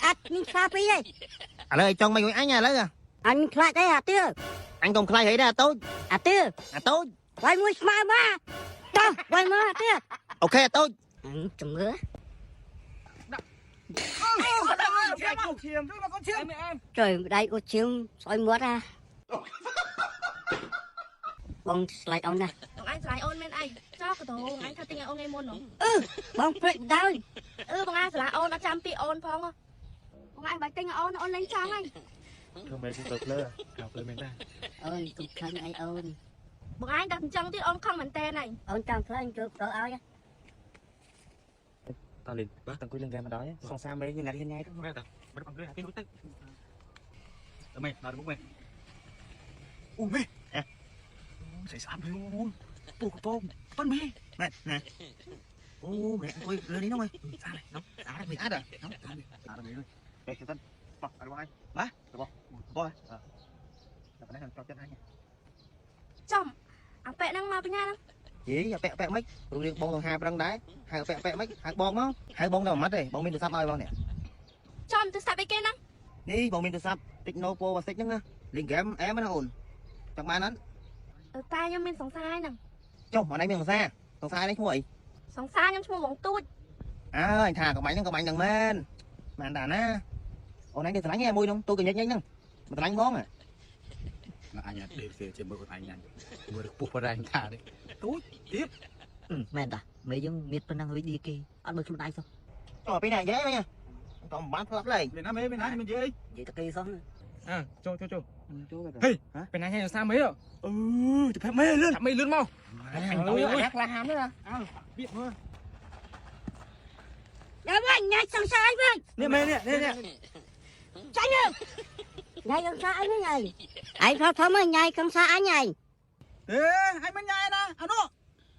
អត់មានខ្លាពីទេ ឥឡូវឲ្យចង់មិនមួយអញឥឡូវ អញខ្លាចទេអាទឿ អញកុំខ្លាចអីដែរអាតូច អាទឿ អាតូច វាយមួយស្មើមកតោះវាយមកអាទឿ OK អាតូច ជំរឿ ឈាមជួយមកកូនឈាម trờiដៃអ៊ុតជើងស្អុយមាត់អាបងស្លាយអូនណា បងឯងស្រឡាញ់អូនមែនអីចោះកដោបងឯងថាទិញឲ្យអូនថ្ងៃមុនហ៎ បងភ្លេចដោយ អឺបងឯងស្រឡាញ់អូនអត់ចាំពីអូនផងហ៎បងឯងបាច់ទិញឲ្យអូនអូនលេងចង់ហើយ ធ្វើមែនទៅភ្លើអើភ្លើមែនតា អូនកុំខ្លាញ់អីអូន បងឯងដល់អញ្ចឹងទៀតអូនខឹងមែនតើហើយ អូនចង់ខ្លាញ់ជួយទៅឲ្យ តលិនបាទតាំងគួយលេងហ្គេមមកដល់សង្សារមេញ៉ាំញ៉ាំទៅមែនតាបាត់អង្គុយពីនោះទៅទៅមេដល់មុខមេអូមេស្អីស្អាតមេអូពូកពងប៉ិនមេ ណែណែអូមេអង្គុយលើនេះនោះមេ ស្អាតណោះ ស្អាតមេស្អាត ស្អាតមេអេសិនបោះអត់បងឯង បាទ បោះបោះតែប៉ុណ្ណេះខ្ញុំចប់ចិត្តអញ ចំអាប៉ែហ្នឹងមកពីណាហ្នឹង យីអាពាក់ពាក់ម៉េចរូបរាងបងនឹងហាប្រឹងដែរហៅពាក់ពាក់ម៉េចហៅបងមកហៅបងដល់មួយម៉ាត់ទេបងមានទូរស័ព្ទឲ្យបងនេះ ចំទៅសាប់អីគេហ្នឹង នេះបងមានទូរស័ព្ទ Tecno Power 6ហ្នឹងណាលេងហ្គេមអែមណាអូនចង់បានអត់ អឺតែខ្ញុំមានសង្សារហ្នឹង ចុះមកនេះមានសង្សារសង្សារនេះឈ្មោះអី សង្សារខ្ញុំឈ្មោះបងទូច អើអញថាកំបាញ់ហ្នឹងកំបាញ់ហ្នឹងមែនមែនតាណាអូនឯងគេស្រឡាញ់ឯងមួយហ្នឹងទូកញិចញិចហ្នឹងមិនស្រឡាញ់បង អញអត់ដេកជាមើលខ្លួនឯងញ៉ាំមើលពុះបរែងថាទេទូចទៀត មែនតាមេយើងមានប៉ុណ្ណឹងរីឌីគេអត់មើលខ្លួនឯងសោះ ចុះពេលណានិយាយវិញតោះមិនបានផ្លាប់ឡើយ មានណាមេមានណាមាននិយាយ និយាយតែគេសោះ អើចូលចូលចូល ចូលទៅ ហេពេលណាញ៉ាំសាមេ អឺទៅប្រាប់មេលឿន ថាមេលឿនមក អញទៅអាខ្លាហានទេណាអើវាមើល ដល់វិញញ៉ៃសង្សារអីវិញ នេះមេនេះនេះនេះ ចាញ់ញ៉ៃសង្សារអីវិញឯងឯងថតធំញ៉ៃសង្សារអញឯង ទេអញមិនញ៉ាយណាអានោះ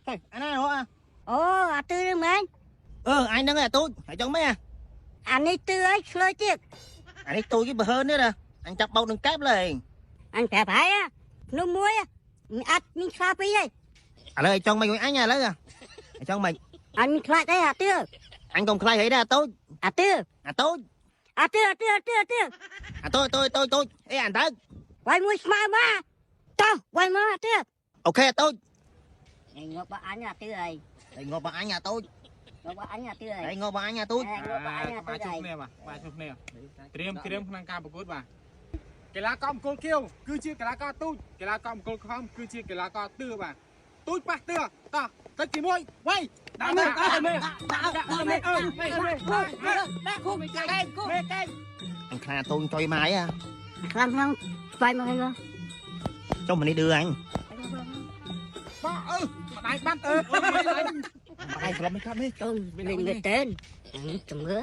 ហេអាណាហ៎ អូអាទឿហ្នឹងមែន អឺអញហ្នឹងឯងអាទូចហើយចង់មែន អានេះទឿអីឆ្លើយទៀត អានេះទូចគេបើហើននេះណាអញចាប់បោកនឹងកែបឡើយ អញប្រាប់ហើយនោះមួយអត់មានខ្លាពីទេ ឥឡូវឲ្យចង់មិនមួយអញឥឡូវឲ្យចង់មិន អញមានខ្លាចទេអាទឿ អញកុំខ្លាចអីដែរអាទូច អាទឿ អាទូច អាទឿអាទឿអាទឿអាទឿ អាទូចទូចទូចទូចអេអានតើ វាយមួយស្មើមកតោះវាយមកអាទឿ OK អាទូច ងាប់បើអញអាទឿអី ហើយងាប់បើអញអាទូច ងាប់បើអញអាទឿអី ហើយងាប់បើអញអាទូច ងាប់បើអញអាទឿ បាទ អី ជួបគ្នាបាទបាទជួបគ្នាត្រៀមត្រៀមក្នុងការប្រកួតបាទកីឡាករមង្គលខៀវគឺជាកីឡាករទូចកីឡាករមង្គលខំគឺជាកីឡាករទឿបាទទូចប៉ះទឿតោះទឹកទី1វៃដាក់មេដាក់មេដាក់មេអើមេមេ ដាក់គូកែគូ មេកែ អញខ្លាទូចចុយម៉ាយអា ខ្លាំងខ្លាំងស្វាយមកហើយមក ចុះម្នេះឌឺអញ បាអឺម្ដាយបាត់អឺ អញស្លាប់មិនកាត់នេះ ចូលលេងមែនតើជំរឿ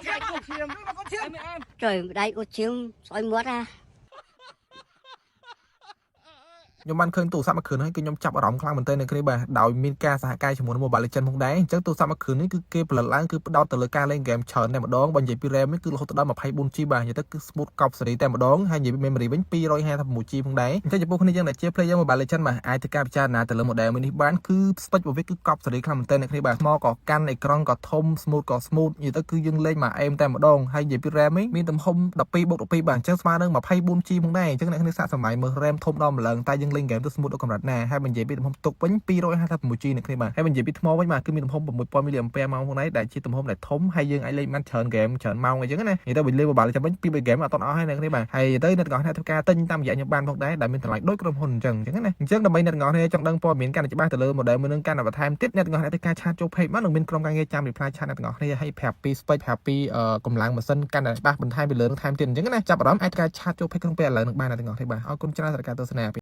ឈាមជួយមកកូនឈាម trờiដៃអ៊ុតជើងស្អុយមាត់អា ខ្ញុំបានឃើញទូរស័ព្ទមួយគ្រឿងហ្នឹងគឺខ្ញុំចាប់អារម្មណ៍ខ្លាំងមែនទែននៅគ្នាបាទដោយមានការសហការជាមួយនឹង Mobile Legends ផងដែរអញ្ចឹងទូរស័ព្ទមួយគ្រឿងនេះគឺគេផលិតឡើងគឺផ្ដោតទៅលើការលេងហ្គេមច្រើនតែម្ដងបើនិយាយពី RAM នេះគឺរហូតដល់ 24GB បាទនិយាយទៅគឺ smooth កប់សេរីតែម្ដងហើយនិយាយពី memory វិញ 256GB ផងដែរអញ្ចឹងចំពោះគ្នាយើងដែលជា player Mobile Legends បាទអាចធ្វើការពិចារណាទៅលើ model មួយនេះបានគឺ spec របស់វាគឺកប់សេរីខ្លាំងមែនទែននៅគ្នាបាទថ្មក៏កាន់អេក្រង់ក៏ធំ smooth ក៏ smooth និយាយទៅគឺយើងលេងមកអេមតែម្ដងហើយនិយាយពី RAM នេះមានទំហំ12+12បាទអញ្ចឹងស្មើនឹង 24GB ផងដែរអញ្ចឹងអ្នកគ្នាសាកសម័យមើល RAM ធំដល់ម្លឹងតែយើងលេងហ្គេមទៅ smooth ដល់កម្រិតណាហើយបើនិយាយពីទំហំទុកវិញ 256G អ្នកគ្នាបាទហើយបើនិយាយពីថ្មវិញបាទគឺមានទំហំ6000 mAh ម៉ោងផងដែរដែលជាទំហំដែលធំហើយយើងអាចលេងបានច្រើនហ្គេមច្រើនម៉ោងអញ្ចឹងណានិយាយទៅបើលេង Mobile ចាំវិញ2 3ហ្គេមអត់ទាន់អស់ហើយអ្នកគ្នាបាទហើយទៅអ្នកទាំងអស់គ្នាធ្វើការទិញតាមរយៈខ្ញុំបានផងដែរដែលមានតម្លៃដូចក្រុមហ៊ុនអញ្ចឹងអញ្ចឹងណាអញ្ចឹងដើម្បីអ្នកទាំងអស់គ្នាចង់ដឹងព័ត៌មានកាន់តែច្បាស់ទៅលើ model មួយនឹងកាន់តែបន្ថែមទៀតអ្នកទាំងអស់គ្នាធ្វើការ chat ចូល page មកនឹងមានក្រុមការងារចាំ reply chat អ្នកទាំងអស់គ្នាហើយប្រាប់ពី spec ប្រាប់ពីកម្លាំងម៉ាស៊ីនកាន់តែច្បាស់បន្ថែមពីលើនឹងថែមទៀតអញ្ចឹងណាចាប់អារម្មណ៍អាចធ្វើការ chat ចូល page ក្នុងពេលឥឡូវនឹងបានអ្នកទាំងអស់គ្នាបាទអរគុណច្រើនសម្រាប់ការទស្សនា។